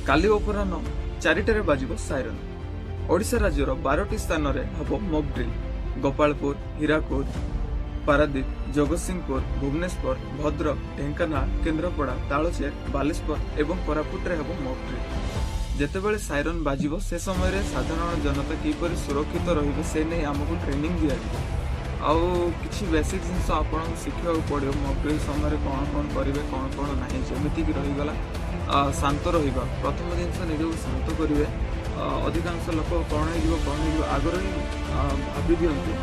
କାଲି ଅପରାହ୍ନ 4ଟାରେ ବାଜିବ ସାଇରନ୍। ଓଡ଼ିଶା ରାଜ୍ୟର 12ଟି ସ୍ଥାନରେ ହେବ ମକ୍ ଡ୍ରିଲ୍। ଗୋପାଳପୁର, ହୀରାକୁଦ, ପାରାଦୀପ, ଜଗତସିଂହପୁର, ଭୁବନେଶ୍ୱର, ଭଦ୍ରକ, ଢେଙ୍କାନାଳ, କେନ୍ଦ୍ରାପଡ଼ା, ତାଳଚେର, ବାଲେଶ୍ୱର ଏବଂ କୋରାପୁଟରେ ହେବ ମକ୍ ଡ୍ରିଲ୍। ଯେତେବେଳେ ସାଇରନ୍ ବାଜିବ, ସେ ସମୟରେ ସାଧାରଣ ଜନତା କିପରି ସୁରକ୍ଷିତ ରହିବେ, ସେ ନେଇ ଆମକୁ ଟ୍ରେନିଂ ଦିଆଯିବ। ଆଉ କିଛି ବେସିକ୍ ଜିନିଷ ଆପଣଙ୍କୁ ଶିଖିବାକୁ ପଡ଼ିବ, ମକ୍ ଡ୍ରିଲ୍ ସମୟରେ କ'ଣ କ'ଣ କରିବେ, କ'ଣ କ'ଣ ନାହିଁ। ଯେମିତିକି ରହିଗଲା ଶାନ୍ତ ରହିବା। ପ୍ରଥମ ଜିନିଷ, ନିଜକୁ ଶାନ୍ତ କରିବେ। ଅଧିକାଂଶ ଲୋକ କ'ଣ ହେଇଯିବ, କ'ଣ ହେଇଯିବ ଆଗରୁ ହିଁ ଭାବି ଦିଅନ୍ତି।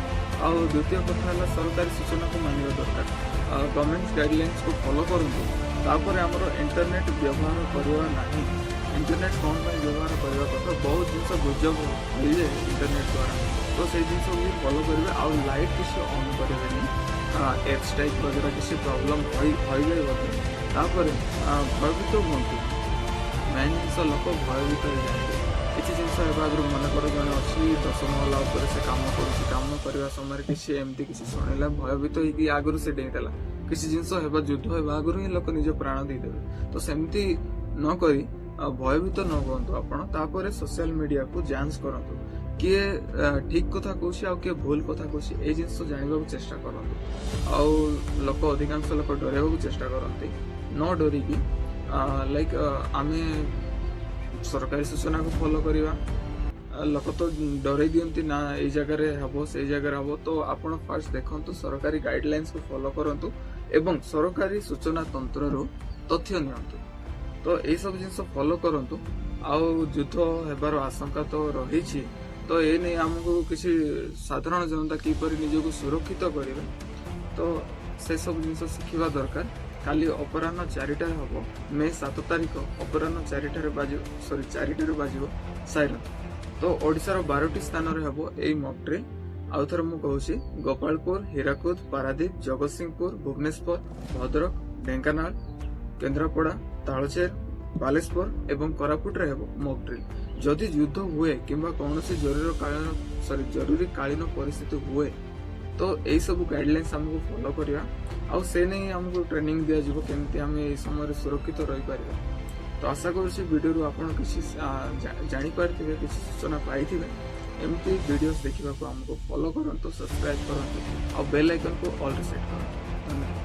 ଆଉ ଦ୍ୱିତୀୟ କଥା ହେଲା, ସରକାରୀ ସୂଚନାକୁ ମାନିବା ଦରକାର। ଗଭର୍ଣ୍ଣମେଣ୍ଟ ଗାଇଡ଼ଲାଇନ୍ସକୁ ଫଲୋ କରନ୍ତୁ। ତାପରେ ଆମର ଇଣ୍ଟରନେଟ୍ ବ୍ୟବହାର କରିବା ନାହିଁ। ଇଣ୍ଟରନେଟ୍ କ'ଣ ପାଇଁ ବ୍ୟବହାର କରିବା କଥା, ବହୁତ ଜିନିଷ ଗୁଜବ ହୋଇଯାଏ ଇଣ୍ଟରନେଟ୍ ଦ୍ୱାରା। ତ ସେଇ ଜିନିଷକୁ ବି ଫଲୋ କରିବେ। ଆଉ ଲାଇଟ୍ କିଛି ଅନ୍ କରିବେନି, ଏୟାର ଷ୍ଟ୍ରାଇକ୍ ବଗେରା କିଛି ପ୍ରୋବ୍ଲେମ୍ ହୋଇଯାଏ ବୋଧେ। ତାପରେ ଭୟଭୀତ ହୁଅନ୍ତୁ। ମେନ୍ ଜିନିଷ, ଲୋକ ଭୟଭୀତ ହେଇଯାଆନ୍ତି କିଛି ଜିନିଷ ହେବା ଆଗରୁ। ମନେକର ଜଣେ ଅଛି 10 ମହଲା ଉପରେ, ସେ କାମ କରୁଛି। କାମ କରିବା ସମୟରେ କିଛି ଏମିତି କିଛି ଶୁଣିଲା, ଭୟଭୀତ ହେଇକି ଆଗରୁ ସେ ଡେଇଁଦେଲା। କିଛି ଜିନିଷ ହେବା, ଯୁଦ୍ଧ ହେବା ଆଗରୁ ହିଁ ଲୋକ ନିଜ ପ୍ରାଣ ଦେଇଦେବେ। ତ ସେମିତି ନ କରି ଭୟଭୀତ ନ ହୁଅନ୍ତୁ ଆପଣ। ତାପରେ ସୋସିଆଲ ମିଡିଆକୁ ଯାଞ୍ଚ କରନ୍ତୁ, କିଏ ଠିକ କଥା କହୁଛି ଆଉ କିଏ ଭୁଲ କଥା କହୁଛି, ଏଇ ଜିନିଷ ଜାଣିବାକୁ ଚେଷ୍ଟା କରନ୍ତୁ। ଆଉ ଲୋକ, ଅଧିକାଂଶ ଲୋକ ଡରେଇବାକୁ ଚେଷ୍ଟା କରନ୍ତି। ନ ଡରିକି ଲାଇକ୍ ଆମେ ସରକାରୀ ସୂଚନାକୁ ଫଲୋ କରିବା। ଲୋକ ତ ଡରେଇ ଦିଅନ୍ତି ନା, ଏଇ ଜାଗାରେ ହବ, ସେଇ ଜାଗାରେ ହବ। ତ ଆପଣ ଫାର୍ଷ୍ଟ ଦେଖନ୍ତୁ, ସରକାରୀ ଗାଇଡଲାଇନ୍ସକୁ ଫଲୋ କରନ୍ତୁ ଏବଂ ସରକାରୀ ସୂଚନା ତନ୍ତ୍ରରୁ ତଥ୍ୟ ନିଅନ୍ତୁ। ତ ଏଇସବୁ ଜିନିଷ ଫଲୋ କରନ୍ତୁ। ଆଉ ଯୁଦ୍ଧ ହେବାର ଆଶଙ୍କା ତ ରହିଛି, ତ ଏ ନେଇ ଆମକୁ କିଛି ସାଧାରଣ ଜନତା କିପରି ନିଜକୁ ସୁରକ୍ଷିତ କରିବେ, ତ ସେସବୁ ଜିନିଷ ଶିଖିବା ଦରକାର। କାଲି ଅପରାହ୍ନ 4ଟାରେ ହବ, ମେ 7 ତାରିଖ ଅପରାହ୍ନ 4ଟାରେ ବାଜିବ, ସରି, 4ଟାରେ ବାଜିବ ସାଇରନ୍। ତ ଓଡ଼ିଶାର 12ଟି ସ୍ଥାନରେ ହେବ ଏଇ ମକ୍ ଡ୍ରିଲ୍। ଆଉ ଥରେ ମୁଁ କହୁଛି, ଗୋପାଳପୁର, ହୀରାକୁଦ, ପାରାଦୀପ, ଜଗତସିଂହପୁର, ଭୁବନେଶ୍ୱର, ଭଦ୍ରକ, ଢେଙ୍କାନାଳ, କେନ୍ଦ୍ରାପଡ଼ା, ତାଳଚେର, ବାଲେଶ୍ୱର ଏବଂ କୋରାପୁଟରେ ହେବ ମକ୍ ଡ୍ରିଲ୍। ଯଦି ଯୁଦ୍ଧ ହୁଏ କିମ୍ବା କୌଣସି ଜରୁରୀକାଳୀନ, ସରି, ଜରୁରୀକାଳୀନ ପରିସ୍ଥିତି ହୁଏ, ତ ଏଇସବୁ ଗାଇଡଲାଇନ୍ସ ଆମକୁ ଫଲୋ କରିବା। ଆଉ ସେ ନେଇ ଆମକୁ ଟ୍ରେନିଂ ଦିଆଯିବ, କେମିତି ଆମେ ଏଇ ସମୟରେ ସୁରକ୍ଷିତ ରହିପାରିବା। ତ ଆଶା କରୁଛି ଭିଡ଼ିଓରୁ ଆପଣ କିଛି ଜାଣିପାରିଥିବେ, କିଛି ସୂଚନା ପାଇଥିବେ। ଏମିତି ଭିଡ଼ିଓସ୍ ଦେଖିବାକୁ ଆମକୁ ଫଲୋ କରନ୍ତୁ, ସବସ୍କ୍ରାଇବ୍ କରନ୍ତୁ ଆଉ ବେଲ୍ ଆଇକନ୍କୁ ଅଲ୍ରେ ସେଟ୍ କରନ୍ତୁ। ଧନ୍ୟବାଦ।